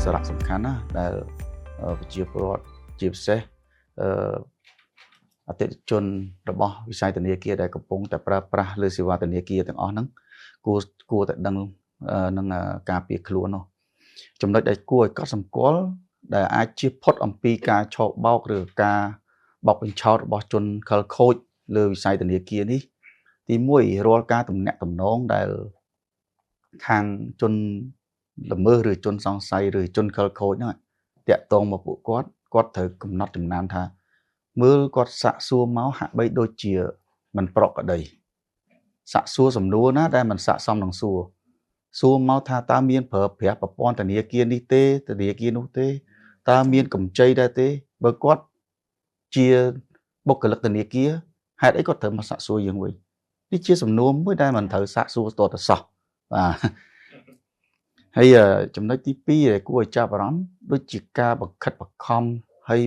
សារៈសំខាន់ណាស់ដែលប្រជាពលរដ្ឋជាពិសេសអឺអតិថិជនរបស់វិស័យធនាគារដែលកំពុងតែប្រើប្រាស់លើសេវាធនាគារទាំងអស់ហ្នឹងគួរតែដឹងនឹងការពារខ្លួននោះចំណុចដែលគួរឲ្យកត់សម្គាល់ដែលអាចជៀសផុតអំពីការឆោបោកឬការបោកបញ្ឆោតរបស់ជនខិលខូចលើវិស័យធនាគារនេះទី1រាល់ការទំនាក់ទំនងដែលខាងជនល្មើសឬជនសង្ស័យឬជនខិលខូចហ្នឹងតាក់ទងមកពួកគាត់គាត់ត្រូវកំណត់ចំណាំថាមើលគាត់សាកសួរមកហាក់បីដូចជាមិនប្រក្រតីសាកសួរសំណួរណាដែលមិនស័ក្តិសមនឹងសួរសួរមកថាតើមានប្រើប្រាស់ប្រព័ន្ធធនាគារនេះទេធនាគារនោះទេតើមានកម្ចីដែរទេបើគាត់ជាបុគ្គលិកធនាគារហេតុអីគាត់ត្រូវមកសាកសួរយើងវិញនេះជាសំណួរមួយដែលមិនត្រូវសាកសួរតទៅសោះបាទហើយចំណុចទី2ដែលគួរឲ្យចាប់អារម្មណ៍ដូចជាការបង្ខិតបង្ខំហើយ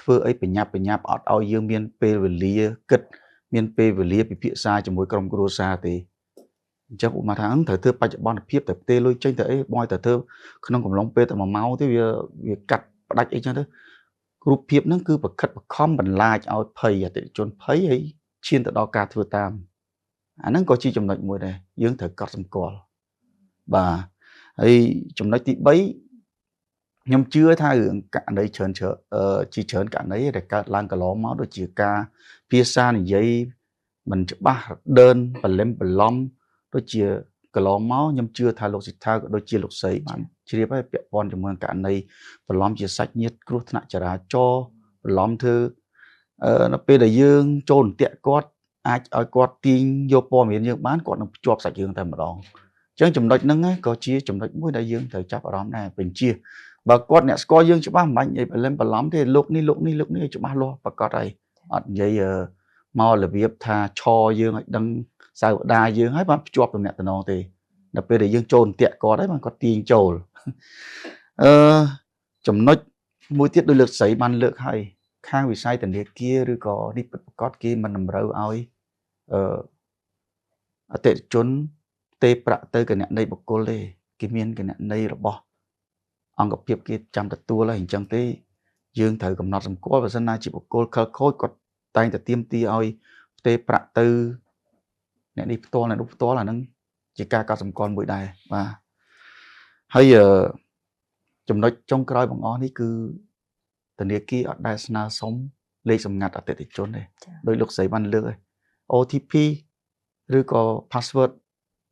ធ្វើអីបញ្ញាប់បញ្ញាប់អត់ឲ្យយើងមានពេលវេលាគិតមានពេលវេលាពិភាក្សាជាមួយក្រុមគ្រួសារទេអញ្ចឹងឧបមាថាត្រូវធ្វើបច្ចុប្បន្នភាពតែផ្ទេលុយចេញទៅអីបងឲ្យតែធ្វើក្នុងកំឡុងពេលតែ1ម៉ោងទេវាកាត់ផ្ដាច់អីចឹងទៅរូបភាពហ្នឹងគឺប្រខិតប្រខំបន្លាចឲ្យភ័យអតិថិជនភ័យហើយឈានទៅដល់ការធ្វើតាមអាហ្នឹងក៏ជាចំណុចមួយដែរយើងត្រូវកត់សម្គាល់បាទហើយចំណុចទី3ខ្ញុំជឿថារឿងករណីច្រើនជាច្រើនករណីដែលកើតឡើងកន្លងមកដូចជាការភាសានិយាយមិនច្បាស់ដើនបលឹមបលំដូចជាកន្លងមកខ្ញុំជឿថាលោកសិដ្ឋាក៏ដូចជាលោកស្រីបានជ្រាបហើយពាក់ព័ន្ធជាមួយករណីបន្លំជាសាច់ញាតិគ្រោះថ្នាក់ចរាចរណ៍បន្លំធ្វើនៅពេលដែលយើងចូលអន្ទាក់គាត់អាចឲ្យគាត់ទាញយកព័ត៌មានយើងបានគាត់នឹងភ្ជាប់សាច់រឿងតែម្ដងអញ្ចឹងចំណុចហ្នឹងក៏ជាចំណុចមួយដែលយើងត្រូវចាប់អារម្មណ៍ដែរបញ្ជាបើគាត់អ្នកស្គាល់យើងច្បាស់មិនបាច់និយាយបលឹមបន្លំទេលោកនេះលោកនេះលោកនេះច្បាស់លាស់ប្រកាសហើយអត់និយាយមករបៀបថាឆយើងឲ្យដឹងសាវតាយើងហើយបានភ្ជាប់ទំនាក់ទំនងទេដល់ពេលដែលយើងចូលអន្ទាក់គាត់ហើយបានគាត់ទាញចូលអឺចំណុចមួយទៀតដោយលើកស្រីបានលើកហើយខាងវិស័យធនាគារឬក៏នេះពិតប្រាកដគេមិនតម្រូវឲ្យអឺអតិថិជនទេប្រាក់ទៅគណនីបុគ្គលទេគេមានគណនីរបស់អង្គភាពគេចាំទទួលហើយអញ្ចឹងទេយើងត្រូវកំណត់សម្គាល់បើសិនណាជាបុគ្គលខិលខូចគាត់តែងតែទាមទារឲ្យផ្ទេរប្រាក់ទៅអ្នកនេះផ្ទាល់អ្នកនោះផ្ទាល់អាហ្នឹងជាការកត់សម្គាល់មួយដែរបាទហើយចំណុចចុងក្រោយបង្អស់នេះគឺធនាគារអត់ដែលស្នើសុំលេខសម្ងាត់អតិថិជនទេដោយលោកស្រីបានលើកហើយ OTP ឬក៏ password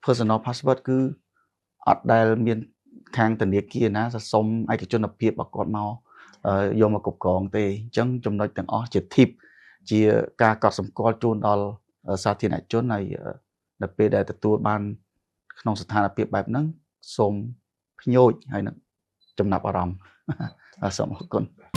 personal password គឺអត់ដែលមានខាងធនាគារណាសុំឯកជនភាពរបស់គាត់មកយកមកគ្រប់គ្រងទេអញ្ចឹងចំណុចទាំងអស់ជា tip ជាការកត់សម្គាល់ជូនដល់សាធារណជនហើយនៅពេលដែលទទួលបានក្នុងស្ថានភាពបែបហ្នឹងសូមភ្ញោចហើយនឹងចំណាប់អារម្មណ៍បាទសូមអរគុណ។